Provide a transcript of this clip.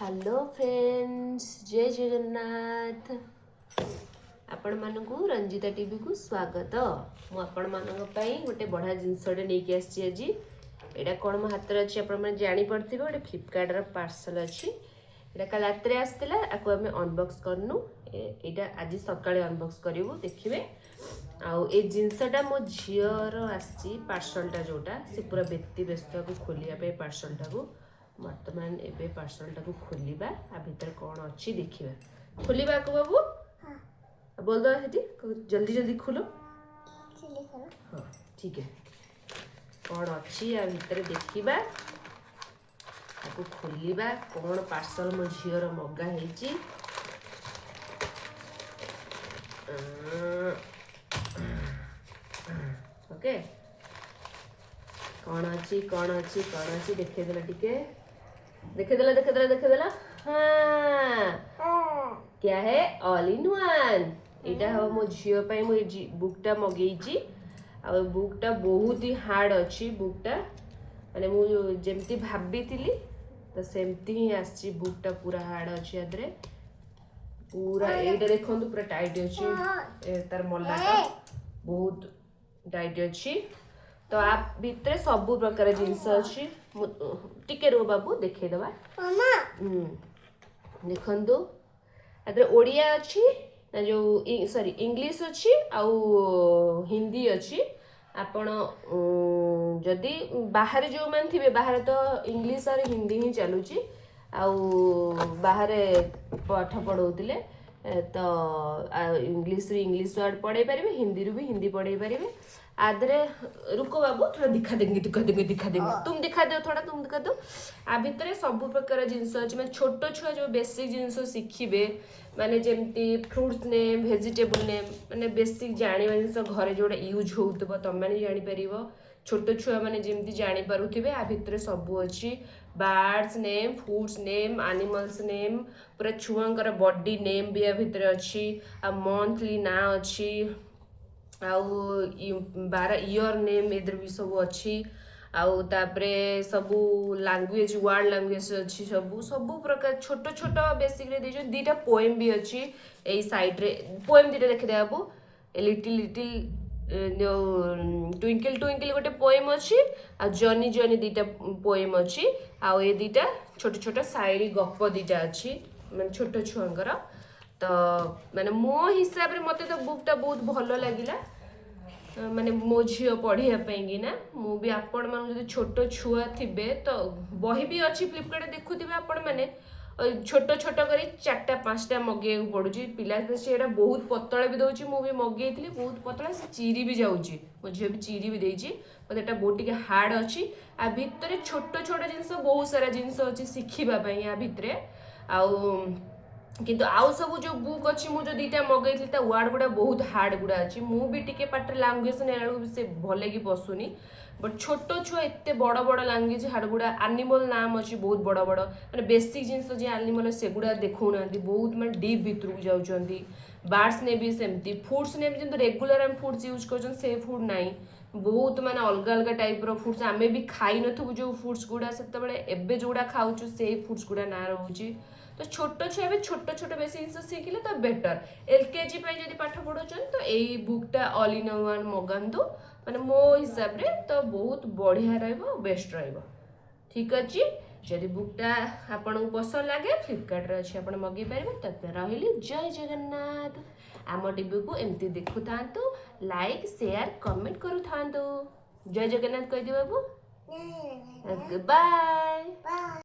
Hello friends, ଜୟ ଜଗନ୍ନାଥ। ଆପଣମାନଙ୍କୁ ରଞ୍ଜିତା ଟିଭିକୁ ସ୍ୱାଗତ। ମୁଁ ଆପଣମାନଙ୍କ ପାଇଁ ଗୋଟେ ବଢ଼ିଆ ଜିନିଷଟେ ନେଇକି ଆସିଛି ଆଜି। ଏଇଟା କ'ଣ ମୋ ହାତରେ ଅଛି, ଆପଣମାନେ ଜାଣିପାରୁଥିବେ। ଗୋଟେ ଫ୍ଲିପକାର୍ଟର ପାର୍ସଲ ଅଛି। ଏଇଟା କାଲି ରାତିରେ ଆସିଥିଲା। ଆକୁ ଆମେ ଅନବକ୍ସ କରିନୁ। ଏଇଟା ଆଜି ସକାଳେ ଅନବକ୍ସ କରିବୁ, ଦେଖିବେ। ଆଉ ଏଇ ଜିନିଷଟା ମୋ ଝିଅର ଆସିଛି ପାର୍ସଲଟା ଯେଉଁଟା, ସେ ପୁରା ବ୍ୟତି ବ୍ୟସ୍ତକୁ ଖୋଲିବା ପାଇଁ ପାର୍ସଲଟାକୁ। ବର୍ତ୍ତମାନ ଏବେ ପାର୍ସଲଟାକୁ ଖୋଲିବା, ଆ ଭିତରେ କ'ଣ ଅଛି ଦେଖିବା। ଖୋଲିବାକୁ ବାବୁ बोल दो ସେଠି, ଜଲ୍ଦି ଜଲ୍ଦି ଖୋଲ। ହଁ, ଠିକ। କ'ଣ ଅଛି ଆ ଭିତରେ ଦେଖିବା, ତାକୁ ଖୋଲିବା। କ'ଣ ପାର୍ସଲ ମୋ ଝିଅର ମଗା ହେଇଛି? ଓକେ, କ'ଣ ଅଛି, କ'ଣ ଅଛି, କ'ଣ ଅଛି? ଦେଖେଇଦେଲା ଟିକେ, ଦେଖେଇଦେଲା, ଦେଖେଇଦେଲା, ଦେଖେଇଦେଲା। ହଁ, क्या है? All in one. ଏଇଟା ହବ ମୋ ଝିଅ ପାଇଁ। ମୁଁ ଏଇ ବୁକ୍ଟା ମଗେଇଛି ଆଉ ଏ ବୁକ୍ଟା ବହୁତ ହି ହାର୍ଡ଼ ଅଛି। ବୁକ୍ଟା ମାନେ ମୁଁ ଯେମିତି ଭାବିଥିଲି ତ ସେମିତି ହିଁ ଆସିଛି। ବୁକ୍ଟା ପୁରା ହାର୍ଡ଼ ଅଛି। ଆ ଦେହରେ ପୁରା ଏଇଟା ଦେଖନ୍ତୁ, ପୁରା ଟାଇଟ୍ ଅଛି। ଏ ତାର ମଲାଟା ବହୁତ ଟାଇଟ୍ ଅଛି। ତ ଆ ଭିତରେ ସବୁ ପ୍ରକାର ଜିନିଷ ଅଛି। ମୁଁ ଟିକେ ରୁହ ବାବୁ, ଦେଖେଇଦେବା। ଦେଖନ୍ତୁ, ଏଥିରେ ଓଡ଼ିଆ ଅଛି ନା ଯୋଉ, ସରି, ଇଂଲିଶ ଅଛି ଆଉ ହିନ୍ଦୀ ଅଛି। ଆପଣ ଯଦି ବାହାରେ ଯେଉଁମାନେ ଥିବେ, ବାହାରେ ତ ଇଂଲିଶ ଆଉ ହିନ୍ଦୀ ହିଁ ଚାଲୁଛି। ଆଉ ବାହାରେ ପାଠ ପଢ଼ଉଥିଲେ ତ ଇଂଲିଶରୁ ଇଂଲିଶ ୱାର୍ଡ଼ ପଢ଼େଇ ପାରିବେ, ହିନ୍ଦୀରୁ ବି ହିନ୍ଦୀ ପଢ଼େଇ ପାରିବେ। ଆ ଦେହରେ, रुको बाबू, थोड़ा दिखा देंगे, दिखा देंगे, दिखा देंगे। तुम दिखा दो थोड़ा, तुम दिखा दो। ଆ ଭିତରେ ସବୁ ପ୍ରକାର ଜିନିଷ ଅଛି। ମାନେ ଛୋଟ ଛୁଆ ଯେଉଁ ବେସିକ୍ ଜିନିଷ ଶିଖିବେ, ମାନେ ଯେମିତି ଫ୍ରୁଟ୍ସ ନେମ୍, ଭେଜିଟେବୁଲ୍ ନେମ୍, ମାନେ ବେସିକ୍ ଜାଣିବା ଜିନିଷ, ଘରେ ଯେଉଁଟା ୟୁଜ୍ ହେଉଥିବ ତମେମାନେ ଜାଣିପାରିବ, ଛୋଟ ଛୁଆମାନେ ଯେମିତି ଜାଣିପାରୁଥିବେ, ଆ ଭିତରେ ସବୁ ଅଛି। Birds name, fruits name, animals name, ପୁରା ଛୁଆଙ୍କର ବଡି ନେମ୍ ବି ଆ ଭିତରେ ଅଛି। ଆଉ ମନ୍ଥଲି ନାଁ ଅଛି, ଆଉ 12 ଇୟର୍ ନେମ୍ ଏଥିରେ ବି ସବୁ ଅଛି। ଆଉ ତାପରେ ସବୁ ଲାଙ୍ଗୁଏଜ, ୱାର୍ଡ ଲାଙ୍ଗୁଏଜ ଅଛି। ସବୁ ସବୁ ପ୍ରକାର ଛୋଟ ଛୋଟ ବେସିକରେ ଦେଇଛନ୍ତି। ଦୁଇଟା ପୋଏମ୍ ବି ଅଛି ଏଇ ସାଇଡ଼୍ରେ। ପୋଏମ୍ ଦୁଇଟା ଦେଖିଦେ ବାବୁ। ଲିଟିଲ୍ ଲିଟିଲ୍ ଯୋଉ ଟ୍ୱିଙ୍କଲ୍ ଟ୍ୱିଙ୍କଲ୍ ଗୋଟେ ପୋଏମ୍ ଅଛି ଆଉ ଜନି ଜନି ଦୁଇଟା ପୋଏମ୍ ଅଛି। ଆଉ ଏ ଦୁଇଟା ଛୋଟ ଛୋଟ ସାଇରୀ, ଗପ ଦୁଇଟା ଅଛି, ମାନେ ଛୋଟ ଛୁଆଙ୍କର। ତ ମାନେ ମୋ ହିସାବରେ ମୋତେ ତ ବୁକ୍ଟା ବହୁତ ଭଲ ଲାଗିଲା, ମାନେ ମୋ ଝିଅ ପଢ଼ିବା ପାଇଁକିନା। ମୁଁ ବି ଆପଣମାନଙ୍କୁ, ଯଦି ଛୋଟ ଛୁଆ ଥିବେ ତ ବହି ବି ଅଛି ଫ୍ଲିପକାର୍ଟରେ, ଦେଖୁଥିବେ ଆପଣମାନେ। ଛୋଟ ଛୋଟ କରି ଚାରିଟା ପାଞ୍ଚଟା ମଗେଇବାକୁ ପଡ଼ୁଛି। ପିଲା ତ ସେଇଟା ବହୁତ ପତଳା ବି ଦେଉଛି। ମୁଁ ବି ମଗେଇଥିଲି, ବହୁତ ପତଳା, ସେ ଚିରି ବି ଯାଉଛି। ମୋ ଝିଅ ବି ଚିରି ବି ଦେଇଛି। ମୋତେ ଏଇଟା ବହୁତ ଟିକେ ହାର୍ଡ଼ ଅଛି। ଆ ଭିତରେ ଛୋଟ ଛୋଟ ଜିନିଷ, ବହୁତ ସାରା ଜିନିଷ ଅଛି ଶିଖିବା ପାଇଁ ଆ ଭିତରେ। ଆଉ କିନ୍ତୁ ଆଉ ସବୁ ଯୋଉ ବୁକ୍ ଅଛି, ମୁଁ ଯୋଉ ଦୁଇଟା ମଗେଇଥିଲି, ତା ୱାର୍ଡ଼ ଗୁଡ଼ା ବହୁତ ହାର୍ଡ଼ ଗୁଡ଼ା ଅଛି। ମୁଁ ବି ଟିକେ ପାଟିରେ ଲାଙ୍ଗୁଏଜ ନେଲା ବେଳକୁ ବି ସେ ଭଲକି ପଶୁନି। ବଟ୍ ଛୋଟ ଛୁଆ ଏତେ ବଡ଼ ବଡ଼ ଲାଙ୍ଗୁଏଜ ହାର୍ଡ଼ ଗୁଡ଼ା, ଆନିମଲ୍ ନାମ ଅଛି ବହୁତ ବଡ଼ ବଡ଼, ମାନେ ବେସିକ୍ ଜିନିଷ ଯେ ଆନିମଲ୍, ସେଗୁଡ଼ା ଦେଖାଉନାହାନ୍ତି। ବହୁତ ମାନେ ଡିପ୍ ଭିତରକୁ ଯାଉଛନ୍ତି। ବାର୍ଡସ୍ ନେମ୍ ବି ସେମିତି, ଫୁଡ୍ସ ନେମ୍, ଯେମିତି ରେଗୁଲାର ଆମେ ଫୁଡ୍ସ ୟୁଜ୍ କରୁଛନ୍ତି, ସେ ଫୁଡ୍ ନାହିଁ। ବହୁତ ମାନେ ଅଲଗା ଅଲଗା ଟାଇପ୍ର ଫୁଡ୍ସ, ଆମେ ବି ଖାଇନଥିବୁ ଯେଉଁ ଫୁଡ୍ସ ଗୁଡ଼ା ସେତେବେଳେ, ଏବେ ଯେଉଁଗୁଡ଼ା ଖାଉଛୁ, ସେଇ ଫୁଡ୍ସ ଗୁଡ଼ା ନାଁ ରହୁଛି। ତ ଛୋଟ ଛୁଆ ଏବେ ଛୋଟ ଛୋଟ ବେଶୀ ଜିନିଷ ଶିଖିଲେ ତ ବେଟର୍। ଏଲ୍ କେ ଜି ପାଇଁ ଯଦି ପାଠ ପଢ଼ଉଛନ୍ତି ତ ଏଇ ବୁକ୍ଟା ଅଲ୍ ଇନ୍ ୱାନ୍ ମଗାନ୍ତୁ। ମାନେ ମୋ ହିସାବରେ ତ ବହୁତ ବଢ଼ିଆ ରହିବ, ବେଷ୍ଟ ରହିବ। ଠିକ୍ ଅଛି, ଯଦି ବୁକ୍ଟା ଆପଣଙ୍କୁ ପସନ୍ଦ ଲାଗେ, ଫ୍ଲିପକାର୍ଟରେ ଅଛି, ଆପଣ ମଗେଇ ପାରିବେ। ତ ରହିଲି, ଜୟ ଜଗନ୍ନାଥ। ଆମ ଟିଭିକୁ ଏମିତି ଦେଖୁଥାନ୍ତୁ, ଲାଇକ୍, ସେୟାର, କମେଣ୍ଟ କରୁଥାନ୍ତୁ। ଜୟ ଜଗନ୍ନାଥ କହିଦିଅ ବାବୁ। ବାଏ।